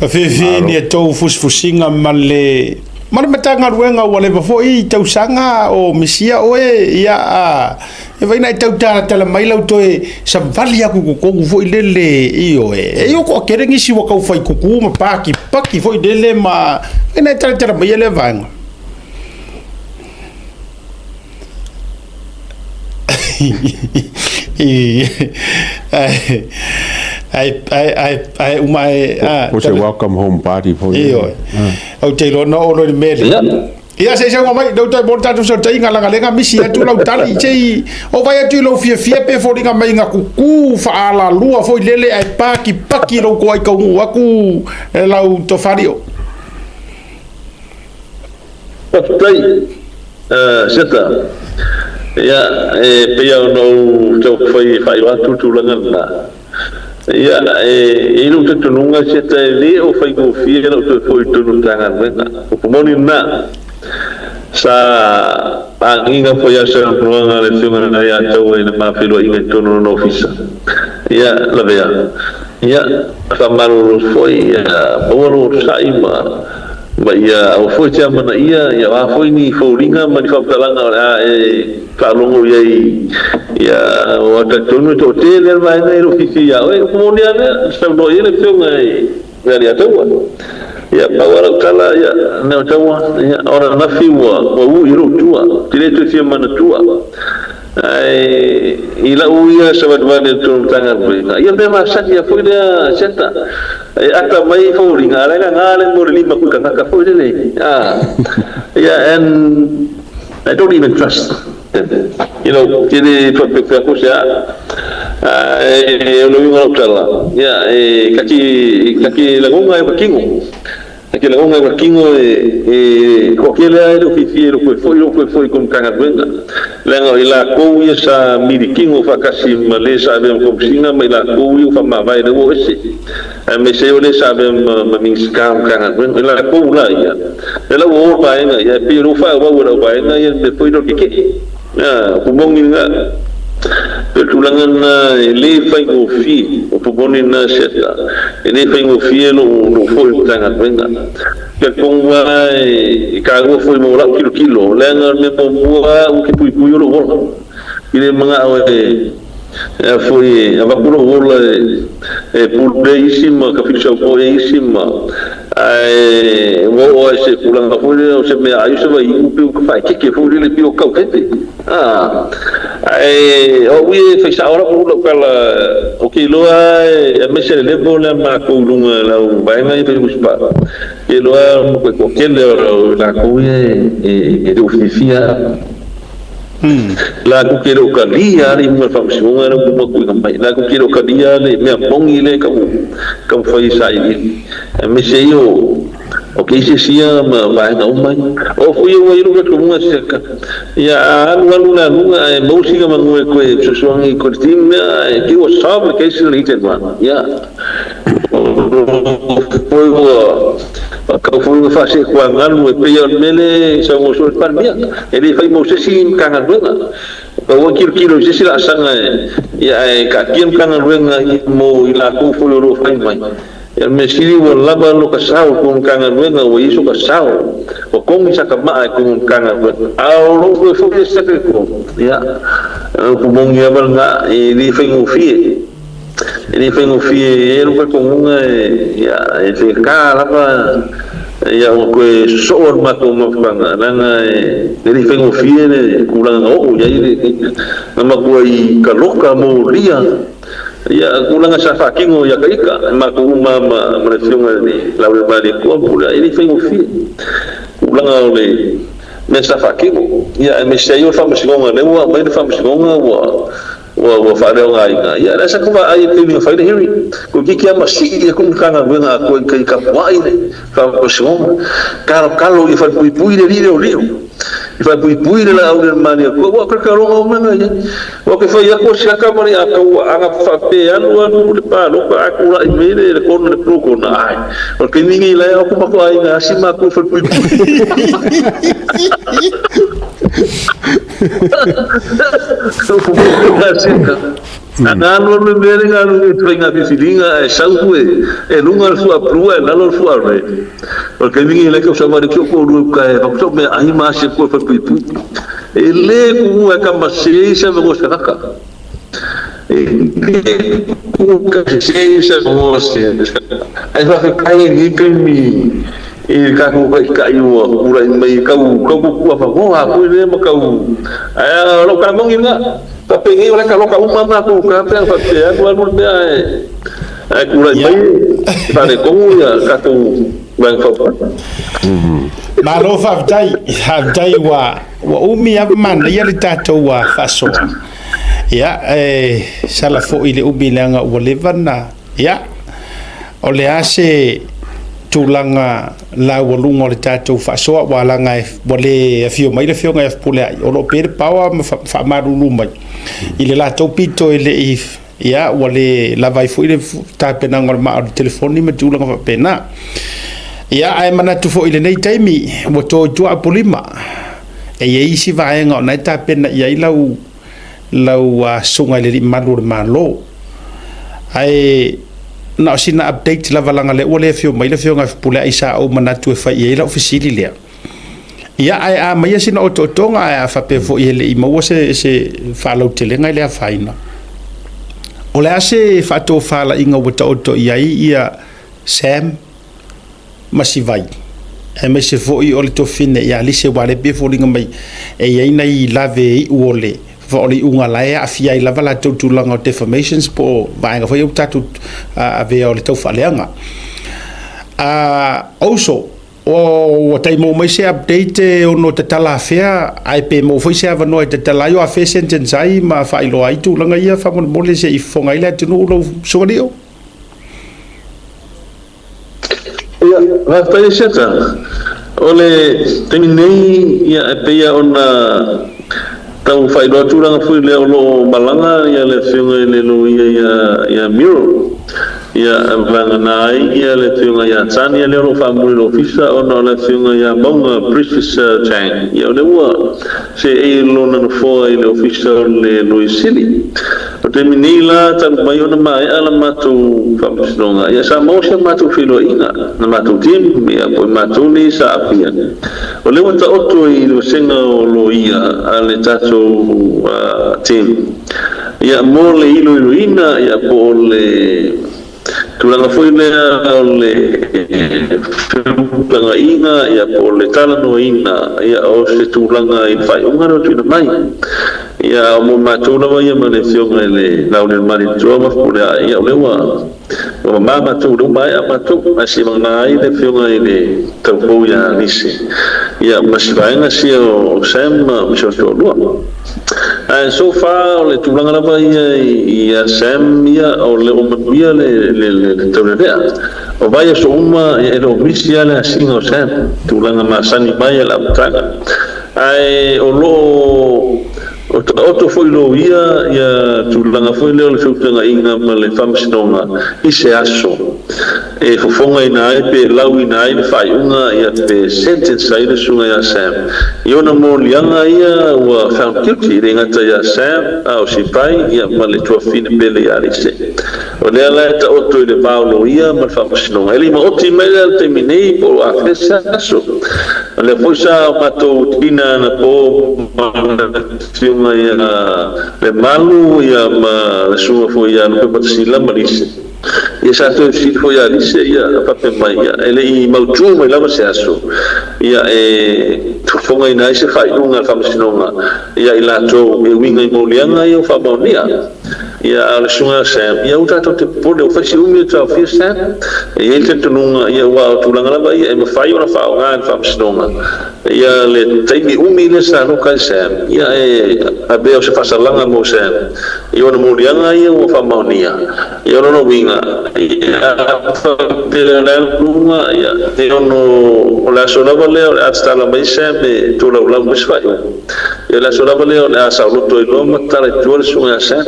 Fafiafia Malo. ni a tou fusifusiga ma le ma le Matagaluega ua leva foi tausaga o misia oe, ia a e vai na e tau talatala mai lau toe savali aku i totonu foi lele, ioe, e i o toatele nisi ua tau fai kuku ma patipati foi lele ma vai na e talatala mai lea vaega. Ai uma ai a Po se welcome home party foi. Ioe. Ou te iloa na oo loa i le mea lea. Ia se i saunoa mai, leu toe mo le tatou fesootaiga leaga lea na misi atu lau tali, se i ou vaai atu i lou fiafia pe foliga mai na kuku faaalalua foi lele ae patipati lou toai taunuu atu lau tofalio. Faafetai Seta. Ia, e pei lava ona ou taumafai e faailoa atu le tulaga lena. Ia, e i ai lou talitonuga Seta e le o faigofie lau toe foi i totonu o le Matagaluega. O upu moni lena. Sa agiga foi lava saunoaga a le Afioga ia Taua i le ma feiloaiga i totonu o lona ofisa. Ia, lavea. Ia, faamalolo foi, ia maua lou onosai ma Ma ia aua foi te amanaia, ia o a foi ni foliga ma ni faamatalaga o le a e faalogo i ai, ia ua talitonu e toatele lava le vaega e le o fiafia ia oe. Upu moni lava lea, na saunoa i ai le Afioga i le Alii-a-Taua. Ia, pau lava lau tala, ia, Leotaua, ia, o ananafi ua ui i lou tua, ou te le toe fia manatua. Ae i lau ia savalivali i totonu o le Matagaluega, ia mea masani lava foi lea Seta, e ata mai foliga, a o la e gaga le mo le lima kui tagata foi lele. Ah, yeah, and I don't even trust them. You know, te le faapea ko se a. Ae o le uiga o lau tala, ia, e kaki, kaki lagona e ka kino. E te lagona e ka kino e toatele lava e le o fiafia i lou toe foi, lou toe foi i kou Matagaluega, leaga o i lakou ia sa mili kino faatasi ma le sa avea ma Komesina ma i lakou ia ua faamavae lea ua o ese, aemaise ai o le sa avea ma Minisita o Matagaluega. O i lakou la ia, lea la ua o le vaega ia, e pei o lea ua faaauau e lau vaega ia le mea foi lea o le keke'e. A, upu moni lena. O le tulaga lena e le faigofie, upu moni lena Seta, e le faigofie lou foi i le Matagaluega. E talitonu lava e taua foi mo lau tilotilo, leaga o le mea muamua lava ou te puipui o lou ola. I le manao e foi e avatu lou ola e pule isi ma tafilisau foi isi ma ae ua oo lava i se tulaga foi lea o se meaai o se vaiu pei ua faaeteete foi lele pei ua tautepe. Ae o au ia e fai sao lava lau tala, ou te iloa aemaise le level lea matou i luga i lau vaega ia fai usipa, ou te iloa matua toatele o latou ia e le o fiafia lava. Latou te le o talia le iuga o le faamasinoga lea ua tuuina mai. Latou te le o talia le mea moni lea e taumafai e sailiili, aemaise ai o O cases ia ma vaega uma ia. O foi ua i lou talitonuga se ia a alu alu le aluga ae maua sina manu e toe fesoasoani i le team lea ae te i ua solve le case le hit and run. Ia foi ua tau foi ua faaseetuagalu e pei o le mea lea e saunoa soo le Palemia. E le fai mo se isi Matagaluega. Pau ua tilotilo i se isi laasaga ia ae taatia Matagaluega mo i latou foi o lo o fai mai. Ia mea sili ua lava lo ka sao i kou Matagaluega ua i ai so ka sao, ua kogi sa ka maa i kou Matagaluega. A o lou toe foi e seke kou, ia, o ku moni lava lena, e le faigofie. E le faigofie, e i ai lou talitonuga e, ia, e faigata lava, ia, ua toe sosoo le matou mafutaga, leaga e le faigofie le tulaga na oo i ai le, na matuai taloka molia. Ia, tulaga sa faatino ia ta ita, e matou uma lava ma le Afioga i le Laulemalie ma Pule, e le i faigofie tulaga o le mea sa faatino. Ia, aemaise ai o le Faamasinoga, lea ua aumai le Faamasinoga ua ua faaleaogaina. Ia, lea sa ta vaai i le taimi na fai le hearing, toeitiiti lava ma sii atu le Matagaluega atoa i tai tapuai le Faamasinoga, talotalo ia falepuipui le alii leoleo. I falepuipui le laau le mani atu, ua ke kaloga o mea ia. Ua ke fai atu si aka mari a kau anga fa pe alu alu le paloka a kula i mele le kona le pro kona ai. O ke mingi lai o kuma ko ai nga si ma ku falepuipui. Ana alualu le mea lea na alu i faiga filifiliga ae sau e e luga le fua blue ae lalo le fua red. O le taimi lenei la e tausavali atu si ou toalua i uta e avatu sau meaai ma asi atu e falepuipui. E le tuua e tama sese se avanoa o se tagata. E le tuua e sese se avanoa o se tagata. Ae faafetai i lenei taimi i le tatou taitai ua tulai mai tau tau tuutuuavanoa foi lea ma tau ae o lau tala moni lena. Faapenei o la e taloka uma lava matou uta pe ana faapea e alu alu le mea ae ae tulai mai e faaletonu ia tatou Vaega Faaupufai. Malo faafetai, faafetai ua ua umi lava manaia le tatou faasoa. Ia, e sala foi le umi leaga ua leva na, ia, o le a se tulaga laualuga o le tatou faasoa, aua leaga ua le afio mai le Afioga ia Fepuleai, o lo o pea le power ma faamalulu mai i le latou pito e le i, ia, ua le lava ai foi le tapenaga o le maa o le telefoni ma tulaga faapena. Ia, ae manatu foi i lenei taimi, ua to i tua Apolima, e i ai isi vaega o na e tapena i ai lau lau susuga i le Alii Malu o le Malo. Ae na o sina update lava leaga lea ua le afio mai le Afioga ia Fepuleai sa ou manatu e fai i ai lau fesili lea. Ia ae a aumaia sina otootoga ae a faapea foi e le i maua se, se faalautelega e le afaina. O le a se faatofalaiga ua taoto i ai ia Sam ma Sivai, aemaise foi o le tofine ia Lise, aua o lea e pei e foliga mai e i ai nai lave iu o le o le iuga la e aafia ai lava latou tulaga o defamations po o vaega foi ia ua tatou avea o le taufaaleaga. Also, ua tai maua mai se update e ono tatala afea, ae pe maua foi se avanoa e tatala ai o afea e sentence ai ma faailoa ai tulaga ia faamolemole se i fofoga ai le atunuu lau Susuga Lio. Ia, faafetai Asiata. O le taimi nei, ia, e pei lava ona tau faailoa tulaga foi lea o lo o malaga ia le Afioga i le Loia ia, ia Miro. Ia, e vagana ai ia le Afioga ia Tania lea o lo o faamuli i le Ofisa ona o le Afioga ia Mauga Precious Chang. Ia, o lea ua seei lona nofoa i le Ofisa o le Loia Sili. O le taimi nei la, talu mai ona maea la matou faamasinoga, ia sa maua si a matou feiloaiga, na matou team, ia po o matou nei sa aafia. O lea ua taoto i le vasega o loia a le tatou team, ia mo le iloiloina, ia po o le tulaga foi lea o le feutagaiga ia po o le talanoaina ia o se tulaga i le faaiuga lea ua tuuina mai. Ia mo matou lava ia ma le Afioga i le Launiunamalitoa ma Fepuleai, ia o lea ua ua mama matou, o lea ua maea matou, ae se i vagana ai le Afioga i le Taupou ia Lise ia ma si vaega sia o Sam ma si ona toalua. Ae so far o le tulaga lava ia ia Sam ia o le o manuia le le le taulelea. O vaiaso uma e le o misi lava le asiga o Sam, tulaga masani mai a le amataga. Ae o lo o taoto foi loia ia tulaga foi lea o le feutagaiga ma le faamasinoga i se aso e fofogaina ai pe lauina ai le faaiuga ia pe sentence ai le susuga ia Sam i ona moliaga ia ua found guilty e le gata ia Sam a o Sipai ia ma le tuafafine pele ia Alise. O lea la e taoto i le va o loia ma le faamasinoga. E le i maoti mai la i le taimi nei po o afea se aso. O lea foi sa matou tina anapo ma le afioga ia Lemalu ia ma le susuga foi ia Lupepatasila ma Lise. Ia sa toe fesili foi ia Lise, ia faapea mai, ia e le i mautū mai lava se aso, ia e fofogaina ai se faaiuga a le Faamasinoga ia i latou e uiga i moliaga ia ua faamaonia. Ia a o le susuga ia Sam, ia aua tatou te popole, ua fai si umi o taofia Sam. E i ai le talitonuga, ia aua o tulaga lava ia e mafai ona faaaoga e le Faamasinoga ia le taimi umi lea sa loka ai Sam, ia e avea o se faasalaga mo Sam i ona moliaga ia ua faamaonia. Ia o lona uiga, ia a faapea o le a luga, ia e ono o le aso lava lea o le a tatala mai Sam e tolaulau mai se faaiuga. Ia o le aso lava lea o le a saoloto ai loa ma tatala i tua le susuga ia Sam.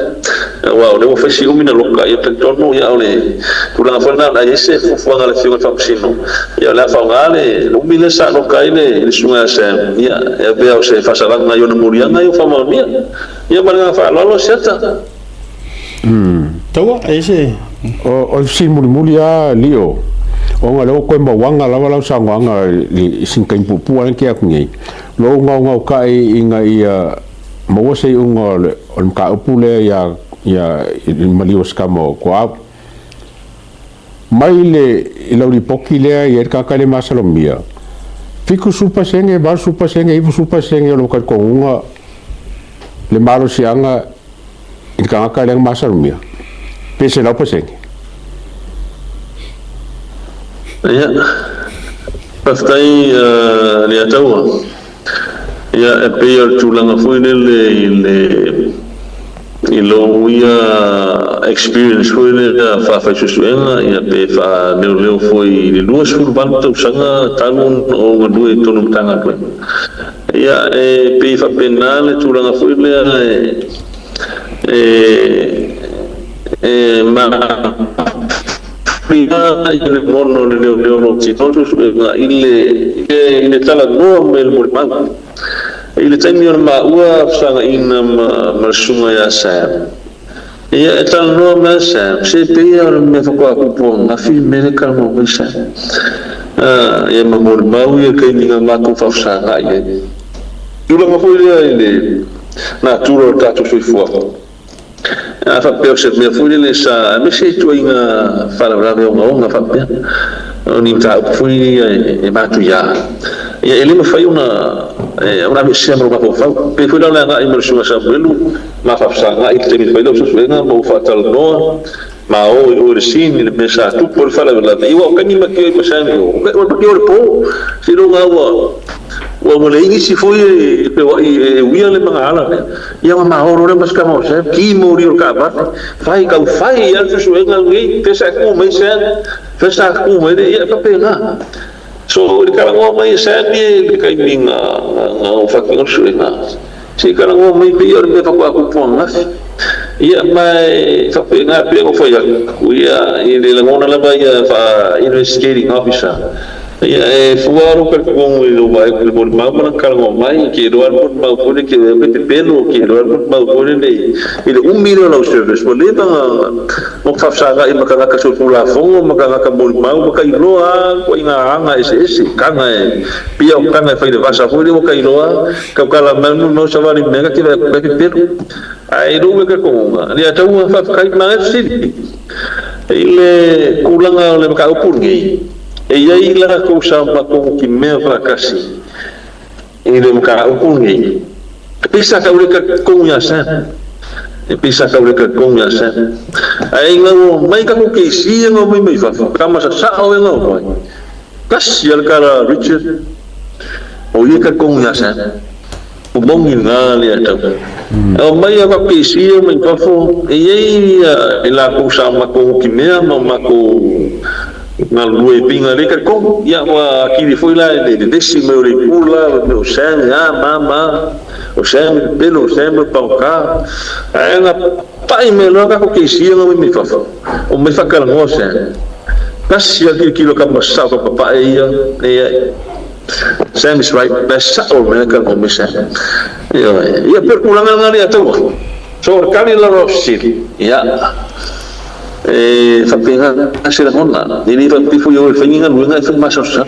Aua o lea ua fai si umi na loka, ia talitonu ia o le tulaga foi lena o le a i ai se fuafuaga a le Afioga i le Faamasino, ia o le a faaaoga le umi lea sa loka ai le susuga ia Sam, ia e avea o se faasalaga i ona moliaga ia ua faamaonia. Ia ma le agaga faaaloalo, Siata. Taua, e se. O le fesili mulimuli lava Lio, ona o lea ua toe mauaga lava lau saunoaga i sina taimi puupuu lava lea na tea atu nei, lou gaugautai ina ia maua se iuga o le mataupu lea ia ia i le maliu o se tama o Tuaau. Mai le i lau lipoti lea e i ai le tagata le masalomia, 70%, 80%, 90% o lou talitonuga le malosiaga i le tagata lea na masalomia, pe 100%. Ia, faafetai Leiataua. Ia, e pei o le tulaga foi lele i le i lou ia experience foi lea faa-faisuesuega, ia pe faaleoleo foi i le 28 tausaga talu ona ou galue i totonu o Matagaluega. Ia, e pei e faapena le tulaga foi lea e e mafua i le lagona o le leoleo o lo o tino suesuega i le i le talanoa mai le molimau. I le taimi o le maua fesagaina ma ma le susuga ia Sam, ia e talanoa mai Sam, se pei lava o le mea faatoa tupu ananafi le mea lea e talanoa mai Sam. Ia ma molimau ia i le taimi na matou faafesagai ai. Tulaga foi lea i le natura o le tatou soifuaga. A faapea o se mea foi lele sa, aemaise ituaiga faalavelave ogaoga faapea, o ni mataupu foi ia e matuia, ia e le mafai ona ona aveesea ma lou mafaufau. Pei foi la o le agai mai o le Susuga Samuelu ma faafesagai i le taimi e fai lau suesuega ma ua faatalanoa ma o i o i le scene i le mea sa tupu ai le faalavelave. Ia aua o taimi ma tio ai ma Sammy o, o le tio o le po, seiloga ua ua leai nisi foi e feoai e uia le magaala lea. Ia ma mahoro lea ma se tama o Sam, ki moli o le taavale, fai tau fai lava le suesuega lenei, fea sa e tu mai Sam, fea sa tu mai le, ia e faapena. So i le talanoa mai e Sam ia i le taimi na na ou faatino le suesuega, se i talanoa mai pei o le mea faatoa tupu ananafi. Ia ma e faapena pei ona ou fai atu, ia i le lagona lava ia faa-investigating officer, Ia, e fua lou talitonuga i lou vaai i le molimau ma lana talanoa mai, e te iloa lava le molimau foi lele, e te iloa pe pepelo, e te iloa lava le molimau foi lele i le umi lea o lau service, ua leva ona faafesagai ma tagata solitulafono ma tagata molimau, ua ta iloa lava ituaiga aga eseese, taga e pei o taga e fai i le vasa foi lea ua ta iloa lava, tautala mai le molimau savali i mea ta te vaai atu la e pepelo. Ae i lou ia talitonuga, le ataua faafetai, manaia le fesili i le tulaga o le mataupu lenei. E i ai latou sa matou timea faatasi i le mataupu lenei. E pei sa tau le talitonu ia Sam. E pei sa tau le talitonu ia Sam. Ae ina ua omai tatou keisi ia na omai mai fafo, tama sasao ia na omai, tasi lava le tala a Richard, o ia e talitonu ia Sam. O moni lena le atau. E omai a tatou keisi ia mai fafo, e i ai i latou sa matou timea ma matou Galulue e pinga lea talitonu, ia ua atili foi la i le vevesi mai o le itu la o le mea o Sam e a ma ma, o Sam e pepelo, o Sam e pagota. Ae na pai mai loa tatou keisi ia na omai mai fafo, omai faatalanoa Sam. Tasi lava le tilotilo a tama sao ka papae ia, leai. Sam is right, la e sao le mea talanoa mai Sam. Ioe, ia pei o le tulaga lena lea taua. So o le tali la o lau fesili, ia, E faapena se lagona, e le faapea foi o e fai ni galuega e fai masalosalo.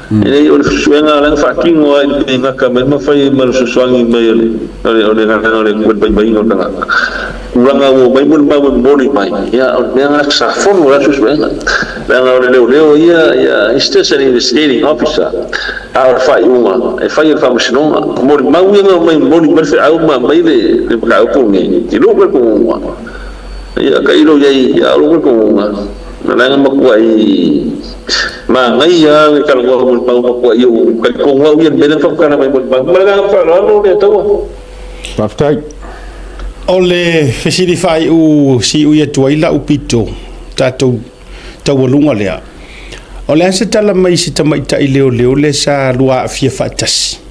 E leai, o le suesuega la na faatino ai le gata mai ma fai ai ma le fesoasoani mai o le o le agaga o le Atua i le vaivaiga o le tagata. Tulaga ua omai molimau e momoli mai, ia o le mea lena sa fono la suesuega. Leaga o le leoleo ia, ia he's just an investigating officer. A o le faaiuga e fai e le Faamasinoga. O molimau ia na omai momoli mai le feau ma aumai le mataupu lenei i lou talitonuga. Ia tailo i ai ia lou talitonuga, na leaga matuai manaia lava le talanoa molimau matuai ou talitonu au ia i le mea lea na faamatala mai molimau. Ma le agaga faaaloalo le taua. Faafetai. O le fesili faaiu siui atu ai lau pito, tatou taualuga lea. O le a se tala mai i se tamaitai leoleo lea sa lua aafia faatasi?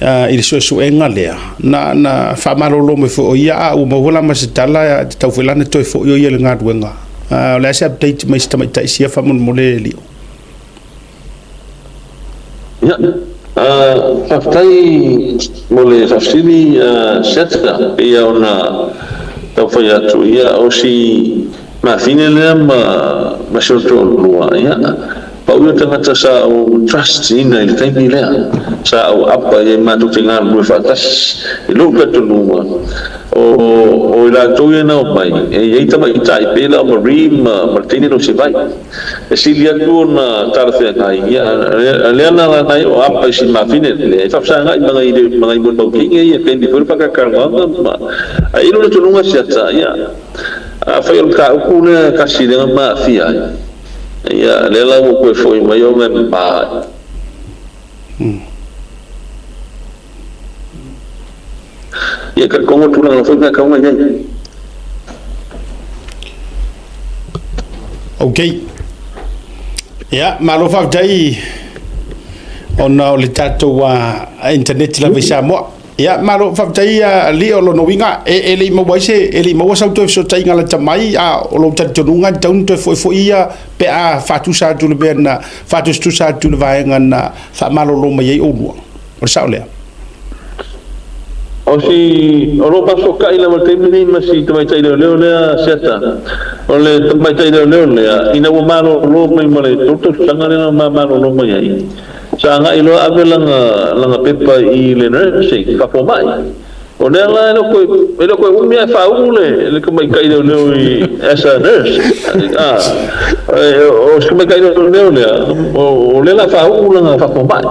i le suesuega lea, na, na faamalolo mai foi o ia, a ua maua la ma se tala, e tatau foi la ona toe foi o ia i le galuega. O le a se update mai se tamaitai sia faamolemole Lio? Ia, faafetai mo le faafesili Senator, pei ona Taumafai atu, ia, o si mafine lea ma si ou toalua, ia, pau ia o tagata sa ou trust ina i le taimi lea, sa ou apa i ai matou te galulue faatasi. I lou talitonuga, o i latou ia na omai, e i ai tamaitai pei la o Marie ma le teine lea o Sivai. E sili atu ona talafeagai, ia, lea la na ai o apa i si mafine lea, e faafesagai ma nai molimaukiga ia, e taimi foi le faatalatalanoaga ma. Ae i lou talitonuga siata, ia, afai o le mataupu lea e tasi lea na ma aafia ai, ia, lea la ua ou toe foi mai ona e mama. Ia, talitonu o le tulaga foi lena e tatau ona i ai. Ok. Ia, malo faafetai ona o le tatou internet lava i Samoa. Ia, malo faafetai alii o lona uiga e le i maua ai se e le i maua sau toe fesootaiga lata mai, a o lou talitonuga e tatau ona toe foifo'i ia pe a faatusa atu le mea na faatusatusa atu i le vaega na faamalolo mai ai oulua. O le sao lea. O si, o lo o faafesootai lava i le taimi lenei ma si tamaitai leoleo lea Siata. O le tamaitai leoleo lea, ina ua malolo mai ma le 3 tausaga lea na malolo mai ai, sa agai loa ave lana pepa i le nursing, faafomai. O lea la e le o toe, e le o toe umi ae faauu le tamaitai leoleo i as a nurse. A, o si tamaitai leoleo lea, o lea la faauu lana faafomai.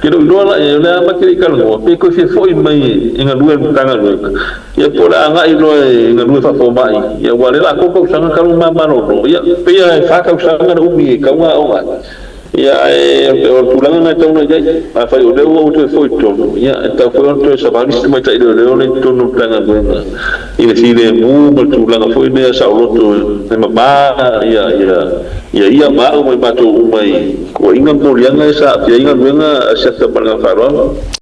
Ke lou iloa la i ai, o lea lava ma te le i talanoa, pe toe fia foi mai e galue i le Matagaluega, ia po o le a agai loa e galue faafomai, ia aua o lea la a 3 tausaga talu ona malolo, ia pei lava e 4 tausaga le umi e tatau ona aoga ai. Ia, ae o le tulaga lena e tatau ona i ai. Afai o lea ua ou toe foi i totonu, ia, e tatau foi ona toe savali si tamaitai leoleo lea i totonu o le Matagaluega i le filemu ma le tulaga foi lea saoloto e mama ia ia ma au ma i matou uma i tuuaiga ma moliaga ia sa aafia ai galuega a Siata ma le agaga faaaloalo.